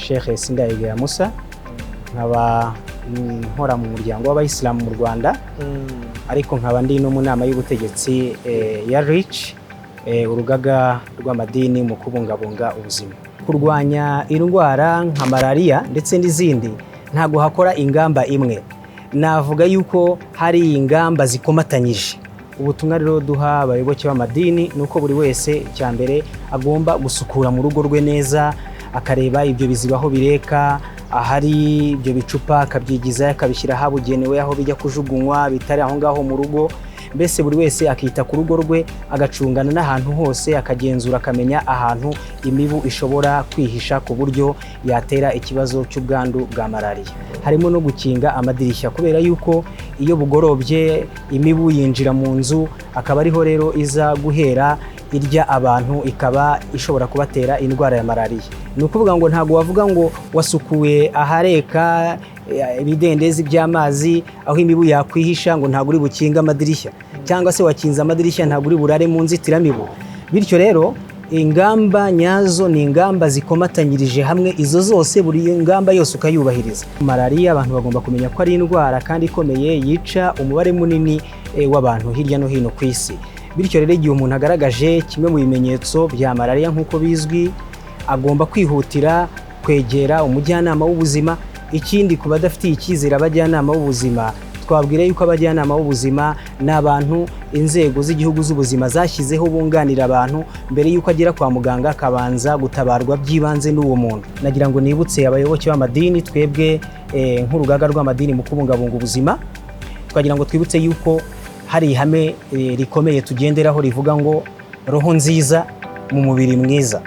Sheikh Sindayigaya Musa, nkaba nkora mu muryango w'Abayisilamu mu Rwanda, ariko nkaba ndi no mu nama y'ubutegetsi ya RIC, urugaga rw'amadini mu kubungabunga ubuzima. Kurwanya indwara nka malariya ndetse n'izindi, ntabwo hakora ingamba imwe. Navuga yuko hari ingamba zikomatanyije. Ubutumwa rero duha abayoboke b'amadini ni uko buri wese, icya mbere, agomba gusukura mu rugo rwe neza, akareba ibyo biziba aho bireka, ahari ibyo bicupa akabyigizayo, akabishyira ahabugenewe aho bijya kujugunywa, bitari aho ngaho mu rugo. Mbese buri wese akita ku rugo rwe, agacungana n'ahantu hose, akagenzura, akamenya ahantu imibu ishobora kwihisha ku buryo yatera ikibazo cy'ubwandu bwa malariya. Harimo no gukinga amadirishya, kubera yuko iyo bugorobye imibu yinjira mu nzu, akaba ariho rero iza guhera irya abantu, ikaba ishobora kubatera indwara ya malariya. Ni ukuvuga ngo ntabwo wavuga ngo wasukuye ahareka ibidendezi by'amazi, aho imibu yakwihisha, ngo ntabwo uri bukinge amadirishya, cyangwa se wakinze amadirishya, ntabwo uri burare mu nzitiramibu. Bityo rero ingamba nyazo ni ingamba zikomatanyirije hamwe izo zose, buri ngamba yose ukayubahiriza. Malariya abantu bagomba kumenya ko ari indwara kandi ikomeye, yica umubare munini w'abantu hirya no hino ku isi. Bityo rero, igihe umuntu agaragaje kimwe mu bimenyetso bya malariya, nk'uko bizwi, agomba kwihutira kwegera umujyanama w'ubuzima. Ikindi, ku badafitiye icyizere abajyanama b'ubuzima, twabwira yuko abajyanama b'ubuzima ni abantu inzego z'igihugu z'ubuzima zashyizeho bunganira abantu mbere y'uko agera kwa muganga, akabanza gutabarwa by'ibanze n'uwo muntu. Nagira ngo nibutse abayoboke b'amadini, twebwe nk'urugaga rw'amadini mu kubungabunga ubuzima, twagira ngo twibutse yuko hari ihame rikomeye tugenderaho rivuga ngo "Roho nziza mu mubiri mwiza".